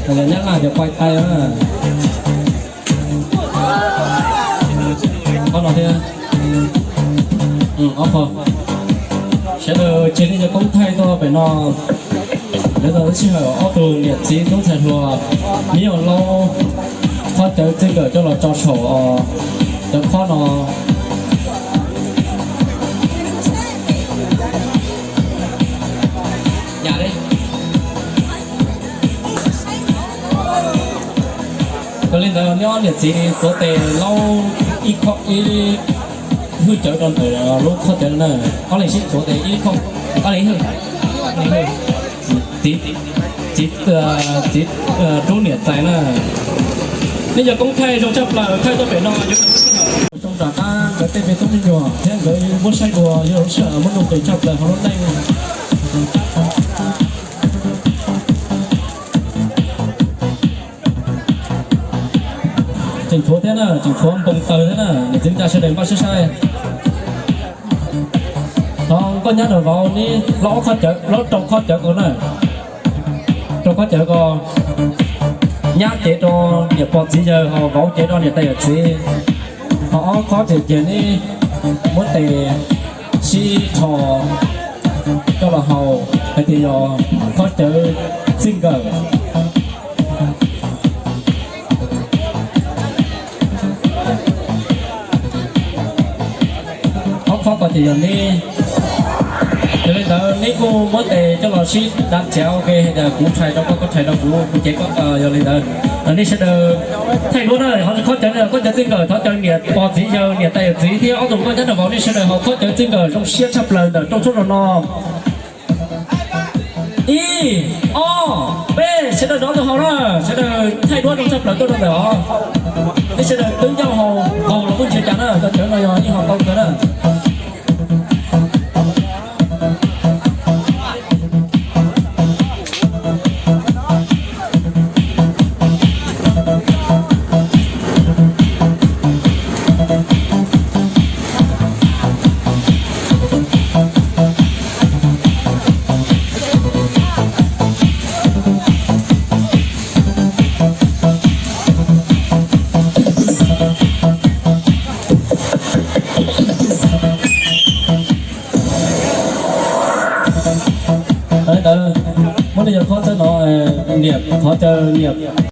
Nyab Laj cov pais tais na. Qhov no thiab. Ob qho. Sawv daws cia li cov koob thaij tuaj pem no. Lawv tau sij hawm ob tug niam txiv tub ntxhais hluas, neb yuav laub qhov cawv txij nkawm coj los tso saum cov khob no. Yog li ntawd neb ob niam txiv tuav tes laub ib khob ib hwj cawv rau ntawm lub khob cawv na. Ob leeg sib tuav tes ib khob, ob leeg hwj, txiv, txiv, txiv rub niam tais na. Neb cov koob thaij zoo tshaj plaws thaij tuaj pem no. Zoo rov qab nkawd tej me tub me nyuam thiab nkawd muab saib dua yog lub sij hawm muab nuj nqis tshaj plaws hauv lub neej. Tseem tshuav thiab na, tseem tshuav npoo taws thiab na, niam txiv neej tsa sawv daws npaj siab saib. Thov nkauj nyab nraug vauv neb laub qhov cawv, laub rau qhov cawv ko na. Rau qhov cawv ko, nyab cev rau niam pog txiv yawg, ho vauv cev rau niam tais yawm txiv. Ho ob khob ces cia neb muab tes sib rho coj los haus hais tias yog khob cawv txij nkawm. Ob khob ko ces yog neb. Yog li ntawd neb kuj muab tes coj los sib dav tsev ua ke, hais tias kuv rhais rau koj, koj rhais rau kuv, kuv cev koj. Yog li ntawd nej sawv daws thaij duab na, ho khob cawv, khob cawv txij nkawm thov caw niam pog txiv yawg, niam tais yawm txiv thiab ob tug nkauj nyab nraug vauv, nej sawv daws haus khob cawv txij nkawm zoo siab tshaj plaws ntawm rooj tshoob rau no. Ib, ob, peb, sawv daws nov tus haus na, sawv daws thaij duab zoo tshaj plaws tuaj rau ntawm os. Nej sawv daws twb ncauj haus, haus los kuj ntsiav cas na, cov cawv no yog ib hom tau kawg na. Ntawd muab nej cov khob txawb no, niam, thov caw niam